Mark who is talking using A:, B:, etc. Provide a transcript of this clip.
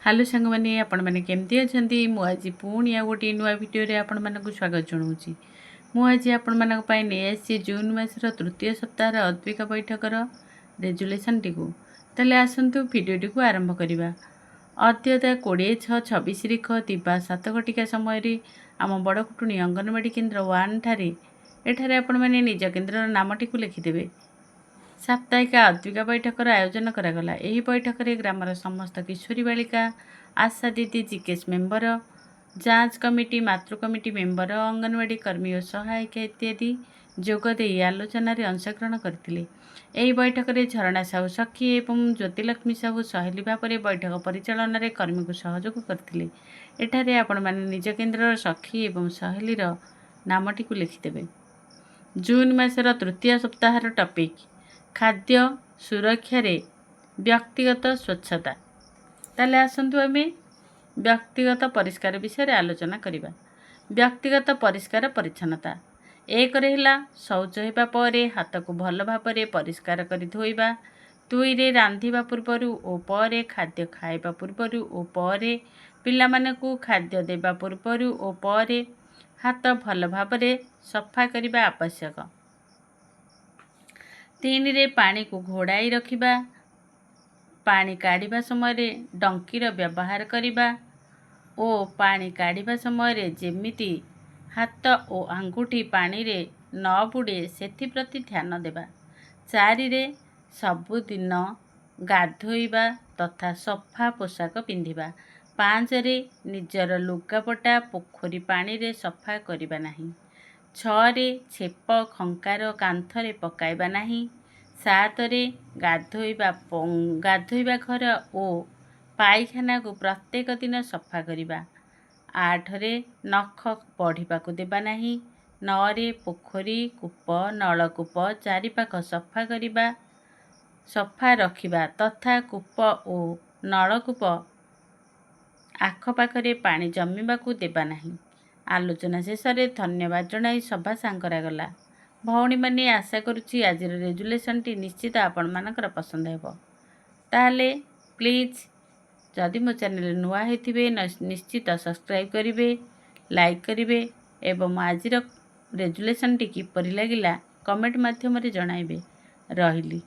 A: Hello ସାଙ୍ଗମାନେ, ଆପଣମାନେ କେମିତି ଅଛନ୍ତି? ମୁଁ ଆଜି ପୁଣି ଆଉ ଗୋଟିଏ ନୂଆ ଭିଡ଼ିଓରେ ଆପଣମାନଙ୍କୁ ସ୍ୱାଗତ ଜଣାଉଛି। ମୁଁ ଆଜି ଆପଣମାନଙ୍କ ପାଇଁ ନେଇ ଆସିଛି ଜୁନ୍ ମାସର ତୃତୀୟ ସପ୍ତାହର ଅଦ୍ୱିକା ବୈଠକର ରେଜୁଲେସନ୍ଟିକୁ। ତାହେଲେ ଆସନ୍ତୁ, ଭିଡ଼ିଓଟିକୁ ଆରମ୍ଭ କରିବା। ଅଦ୍ୟତା 20/6/26 ତାରିଖ ଦିବା 7 ଘଟିକା ସମୟରେ ଆମ ବଡ଼କୁଟୁଣି ଅଙ୍ଗନବାଡ଼ି କେନ୍ଦ୍ର 1 ଠାରେ, ଏଠାରେ ଆପଣମାନେ ନିଜ କେନ୍ଦ୍ରର ନାମଟିକୁ ଲେଖିଦେବେ, ସାପ୍ତାହିକ ଅଦ୍ୱିକା ବୈଠକର ଆୟୋଜନ କରାଗଲା। ଏହି ବୈଠକରେ ଗ୍ରାମର ସମସ୍ତ କିଶୋରୀ ବାଳିକା, ଆଶା ଦିଦି, ଜିକେଏସ୍ ମେମ୍ବର, ଯାଞ୍ଚ କମିଟି, ମାତୃ କମିଟି ମେମ୍ବର, ଅଙ୍ଗନବାଡ଼ି କର୍ମୀ ଓ ସହାୟିକା ଇତ୍ୟାଦି ଯୋଗ ଦେଇ ଆଲୋଚନାରେ ଅଂଶଗ୍ରହଣ କରିଥିଲେ। ଏହି ବୈଠକରେ ଝରଣା ସାହୁ ସଖୀ ଏବଂ ଜ୍ୟୋତିଲକ୍ଷ୍ମୀ ସାହୁ ସହେଲି ଭାବରେ ବୈଠକ ପରିଚାଳନାରେ କର୍ମୀଙ୍କୁ ସହଯୋଗ କରିଥିଲେ। ଏଠାରେ ଆପଣମାନେ ନିଜ କେନ୍ଦ୍ରର ସଖୀ ଏବଂ ସହେଲିର ନାମଟିକୁ ଲେଖିଦେବେ। ଜୁନ୍ ମାସର ତୃତୀୟ ସପ୍ତାହର ଟପିକ୍ ଖାଦ୍ୟ ସୁରକ୍ଷାରେ ବ୍ୟକ୍ତିଗତ ସ୍ୱଚ୍ଛତା। ତାହେଲେ ଆସନ୍ତୁ, ଆମେ ବ୍ୟକ୍ତିଗତ ପରିଷ୍କାର ବିଷୟରେ ଆଲୋଚନା କରିବା। ବ୍ୟକ୍ତିଗତ ପରିଷ୍କାର ପରିଚ୍ଛନ୍ନତା। ଏକରେ ହେଲା ଶୌଚ ହେବା ପରେ ହାତକୁ ଭଲ ଭାବରେ ପରିଷ୍କାର କରି ଧୋଇବା। ଦୁଇରେ ରାନ୍ଧିବା ପୂର୍ବରୁ ଓ ପରେ, ଖାଦ୍ୟ ଖାଇବା ପୂର୍ବରୁ ଓ ପରେ, ପିଲାମାନଙ୍କୁ ଖାଦ୍ୟ ଦେବା ପୂର୍ବରୁ ଓ ପରେ ହାତ ଭଲ ଭାବରେ ସଫା କରିବା ଆବଶ୍ୟକ। ତିନିରେ ପାଣିକୁ ଘୋଡ଼ାଇ ରଖିବା, ପାଣି କାଢ଼ିବା ସମୟରେ ଡଙ୍କିର ବ୍ୟବହାର କରିବା ଓ ପାଣି କାଢ଼ିବା ସମୟରେ ଯେମିତି ହାତ ଓ ଆଙ୍ଗୁଠି ପାଣିରେ ନ ବୁଡ଼େ, ସେଥିପ୍ରତି ଧ୍ୟାନ ଦେବା। ଚାରିରେ ସବୁଦିନ ଗାଧୋଇବା ତଥା ସଫା ପୋଷାକ ପିନ୍ଧିବା। ପାଞ୍ଚରେ ନିଜର ଲୁଗାପଟା ପୋଖରୀ ପାଣିରେ ସଫା କରିବା ନାହିଁ। ଛଅରେ ଛେପ ଖଙ୍କାର କାନ୍ଥରେ ପକାଇବା ନାହିଁ। ସାତରେ ଗାଧୋଇବା ଘର ଓ ପାଇଖାନାକୁ ପ୍ରତ୍ୟେକ ଦିନ ସଫା କରିବା। ଆଠରେ ନଖ ବଢ଼ିବାକୁ ଦେବା ନାହିଁ। ନଅରେ ପୋଖରୀ, କୂପ, ନଳକୂପ ଚାରିପାଖ ସଫା କରିବା, ସଫା ରଖିବା ତଥା କୂପ ଓ ନଳକୂପ ଆଖପାଖରେ ପାଣି ଜମିବାକୁ ଦେବା ନାହିଁ। ଆଲୋଚନା ଶେଷରେ ଧନ୍ୟବାଦ ଜଣାଇ ସଭା ସାଙ୍ଗ କରାଗଲା। ଭଉଣୀମାନେ, ଆଶା କରୁଛି ଆଜିର ରେଜୁଲେସନ୍ଟି ନିଶ୍ଚିତ ଆପଣମାନଙ୍କର ପସନ୍ଦ ହେବ। ତାହେଲେ ପ୍ଲିଜ୍, ଯଦି ମୋ ଚ୍ୟାନେଲ୍ ନୂଆ ହେଇଥିବେ, ନିଶ୍ଚିତ ସବସ୍କ୍ରାଇବ୍ କରିବେ, ଲାଇକ୍ କରିବେ ଏବଂ ଆଜିର ରେଜୁଲେସନ୍ଟି କିପରି ଲାଗିଲା, କମେଣ୍ଟ ମାଧ୍ୟମରେ ଜଣାଇବେ। ରହିଲି।